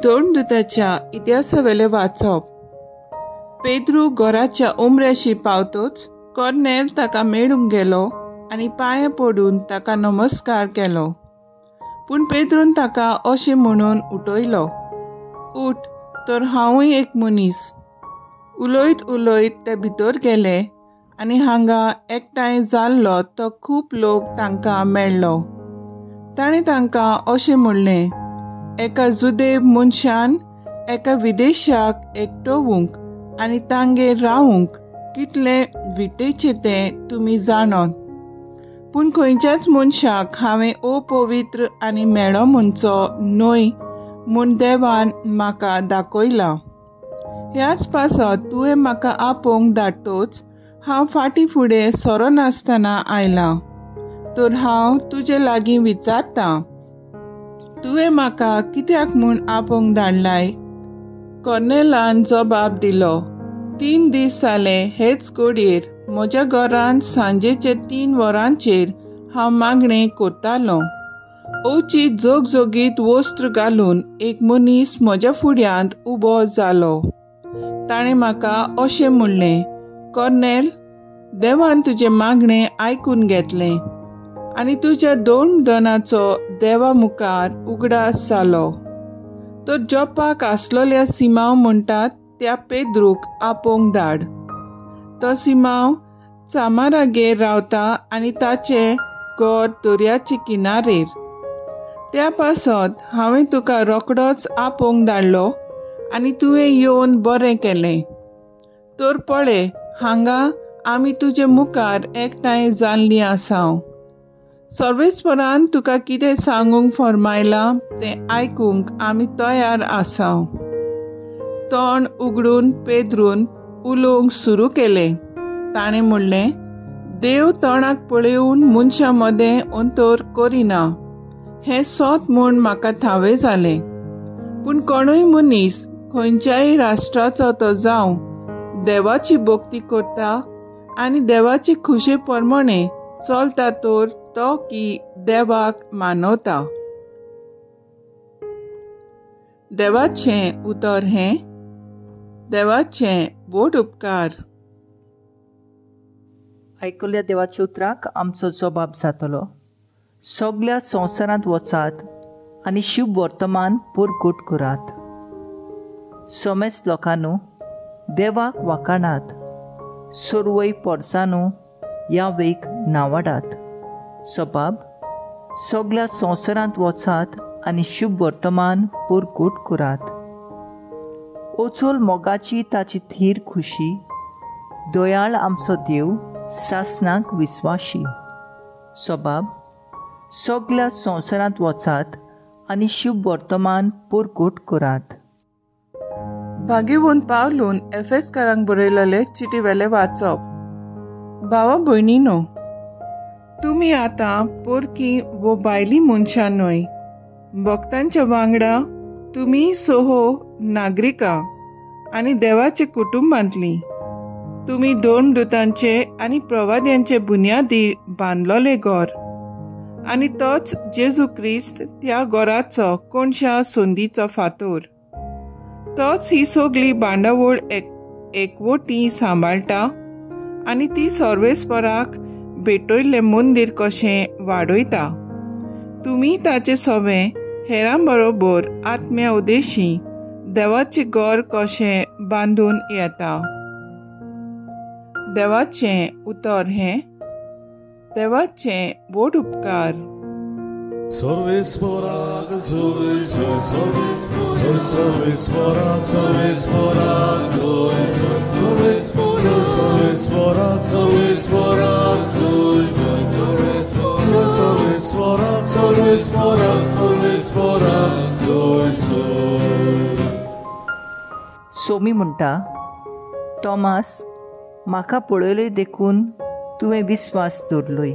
धर्मदूताच्या इतिहासावेलें वाचप. पेद्रू घराच्या उमऱ्याशी पावतोच कॉर्नेल ताका मेळूंक गेलो आनी पांये पडून ताका नमस्कार केलो. पूण पेद्रून ताका अशें म्हणून उठयलो, उठ, तर हांवूय एक मनीस. उलयत उलयत ते भितर गेले आनी हांगा एकठांय जाल्लो तो खूब लोक तांकां मेळ्ळो. ताणें तांकां अशें म्हणलें, एका जुदेव मनशान एका विदेशाक एकटोवंक आनी तांगेर रावूंक कितलें विटेचें तें तुमी जाणत. पूण खंयच्याच मनशाक हांवें अपवित्र आनी मेळो म्हणचो न्हय म्हूण देवान म्हाका दाखयलां. ह्याच पासत तुवें म्हाका आपोवंक धाडटोच हांव फाटीं फुडें सरनासतना आयलां. तर हांव तुजे लागीं विचारतां, तुवें म्हाका कित्याक म्हूण आपोवंक धाडलाय? कॉर्नेलान जबाब दिलो, 3 दीस जाले हेच घडयेर म्हज्या घरांत सांजेचे 3 वरांचेर हांव मागणें करतालों. अवचीत जोगजोगीत वस्त्र घालून एक मनीस म्हज्या फुड्यांत उबो जालो. ताणें म्हाका अशें म्हणलें, कॉर्नेल, देवान तुजें मागणें आयकून घेतलें आनी तुज्या 2 दनाचो देवा मुखार उगडास जालो. तर जोपाक आसलोल्या सिमांव म्हणटात त्या पेद्रूक आपोवंक धाड. तो सिमांव चामारागेर रावता आनी ताचें घर दर्याचे किनारेर. त्या पासत हांवें तुका रोखडोच आपोवंक धाडलो आनी तुवें येवन बरें केलें. तर पळय, हांगा आमी तुजे मुखार एकठांय जाल्लीं आसा. सर्वेस्परान तुका कितें सांगूंक फर्मायलां तें आयकूंक आमी तयार आसा. तोंड उगडून पेद्रून उलोवंक सुरू केलें. ताणें म्हणलें, देव तोंडाक पळोवन मनशां मदें अंतर करिना हें सत म्हूण म्हाका थावें जालें. पूण कोणूय मनीस खंयच्याय राष्ट्राचो तो जावं, देवाची भक्ती करता आनी देवाचे खुशे प्रमाणे चलता तर तो की देवाक मानवता. देवाचें उतर हें. देवाचें व्हड उपकार. आयकुल्या देवाच्या उतराक आमचो जबाब जातलो. सगल्या संवसारांत वचात आनी शुभ वर्तमान परगट करात. समेस्त लोकांनो देवाक वाखाणात, सर्वय पोरसांनो ह्या वेग नावाडात. सबाब सगल्या संवसारांत वचात आनी शुभ वर्तमान परगट करात. ओचोल मोगाची ताची थीर खुशी, दयाळ आमचो देव सासनाक विस्वाशी. सबाब सगल्या संवसारांत वचात आनी शुभ वर्तमान परगट करात. भाग्यवंत पावलून एफेसकारांक बरयलेले चिटीवेले वाचप. भावा भयणीनो, तुमी आतां पोरकी वो बायली मनशां न्हय, भक्तांच्या वांगडा तुमी सोहो नागरिकां आनी देवाच्या कुटुंबांतली. तुमी 2 दुतांचे आनी प्रवाद्यांचे बुन्यादी बांदलोले घर आनी तोच जेजू क्रिस्त त्या घराचो कोणशा संदीचो फातोर. तोच ही सगली बांदावळ एकवटी सांबाळटा आनी ती सर्वेस्पराक भेटयल्लें मंदीर कशें वाडयता. तुमी ताचे सवें हेरां बरोबर आत्म्या उदेशी देवाचें घर कशें बांदून येता. देवाचें उतर हें. देवाचें व्हड उपकार. सर्वेस्पराक जोय जोय, जोय सर्वेस्पराक, सर्वेस्पराक जोय जोय, जोय सर्वेस्पराक, सर्वेस्पराक जोय जोय, जोय सर्वेस्पराक, सर्वेस्पराक, सर्वेस्पराक जोय जोय. सोमी म्हणटा, तॉमास, म्हाका पळयलय देखून तुवें विस्वास दवरलोय.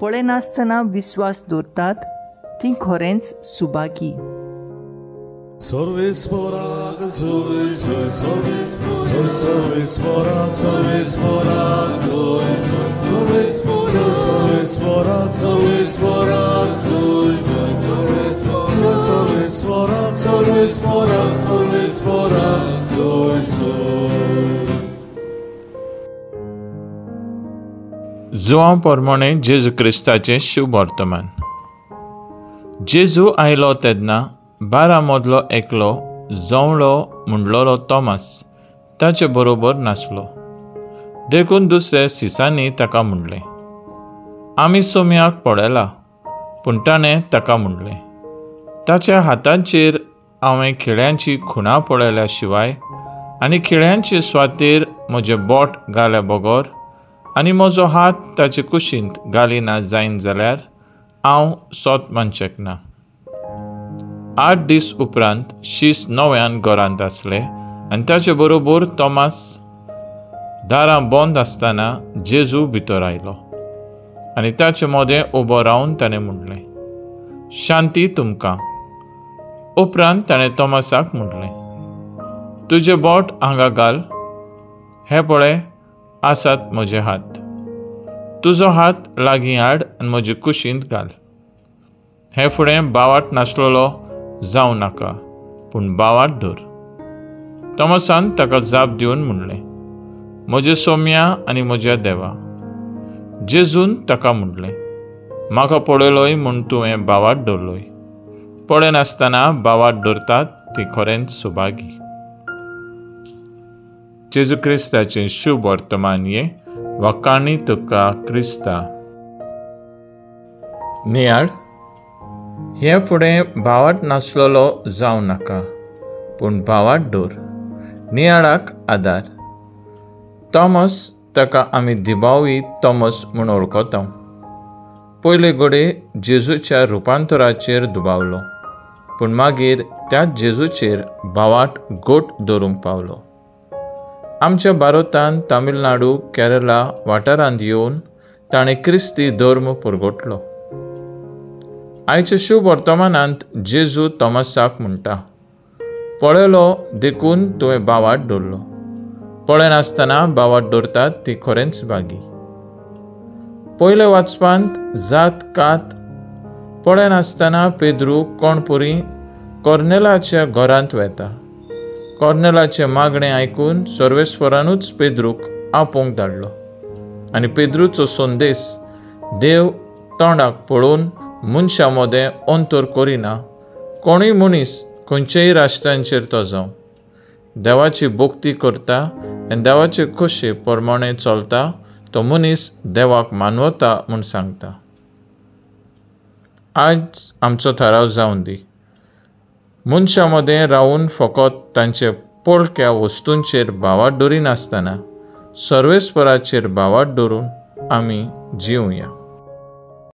पळयनासतना विस्वास दवरतात ती खरेंच सुभागी. सर्वेस्पराक जोय जोय, जोय सर्वेस्पराक, सर्वेस्पराक जोय जोय, जोय सर्वेस्पराक, सर्वेस्पराक जोय जोय, जोय सर्वेस्पराक, सर्वेस्पराक zoy zoy. जुवां प्रमाणे जेजू क्रिस्ताचें शुभ वर्तमान. जेजू आयलो तेन्ना 12 मदलो एकलो जोवळो म्हणलोलो तोमास ताचे बरोबर नासलो. देखून दुसऱ्या सिसांनी ताका म्हणलें, आमी सोम्याक पळयला. पूण ताणें ताका म्हणलें, ताच्या हातांचेर हांवें खिळ्यांची खुणां पळयल्या शिवाय आनी खिळ्यांचे स्वातेर म्हजें बोट घाल्या बगर आनी म्हजो हात ताचे कुशींत घालिना जायन जाल्यार हांव सोत मानचेक ना. 8 दीस उपरांत शीस नव्यान घरांत आसले आनी ताचे बरोबर तोमास. दारां बंद आसतना जेजू भितर आयलो आनी ताचे मदें उबो रावन ताणें म्हणलें, शांती तुमकां. उपरांत ताणें तोमासाक म्हणलें, तुजें बोट हांगा घाल, हे पळय आसात म्हजे हात, तुजो हात लागीं हाड आनी म्हजे कुशींत घाल. हे फुडें बावाट नासलेलो जावं नाका, पूण बावाट धर. तोमासान ताका जाप दिवन म्हणलें, म्हजे सोम्या आनी म्हज्या देवा. जेजून ताका म्हणलें, म्हाका पळयलोय म्हूण तुवें बावाट धरलोय, पळयनासतना बावाट धरतात ती खरेंच सुभागी. जेजू क्रिस्ताचें शुभ वर्तमान हें वाखाणी तुका क्रिस्ता. नियाळ. हे फुडें बावाट नासलेलो जावं नाका, पूण बावाट धर. नियाळाक आदार. तोमस ताका आमी दिबावी तोमस म्हूण वळखता. पयले घडये जेजूच्या रुपांतराचेर दुबावलो, पूण मागीर त्याच जेजूचेर बावाट गोट धरूंक पावलो. आमच्या भारतांत तामिळनाडू, केरला वाठारांत येवन ताणें क्रिस्ती धर्म परगटलो. आयच्या शुभ वर्तमानांत जेजू तोमासाक म्हणटा, पळयलो देखून तुवें बावाट धरलो, पळयनासतना बावाट धरतात ती खरेंच भागी. पयले वाचपांत जात कात पळयनासतना पेद्रू कोणपुरी कॉर्नेलाच्या घरांत वेता. कॉर्नेलाचें मागणें आयकून सर्वेस्वरानूच पेद्रूक आपोवंक धाडलो आनी पेद्रूचो संदेश देव तोंडाक पळोवन मनशां मदें अंतर करिना, कोणूय मनीस खंयच्याय राष्ट्रांचेर तो जावं, देवाची भक्ती करता आनी देवाचे खोशे प्रमाणे चलता तो मनीस देवाक मानवता म्हूण सांगता. आज आमचो थाराव जावन दी, मनशां मदें रावून फकत तांचे पोळक्या वस्तूंचेर भावार्थ दवरिनासतना सर्वेस्पराचेर भावार्थ दवरून आमी जिवया.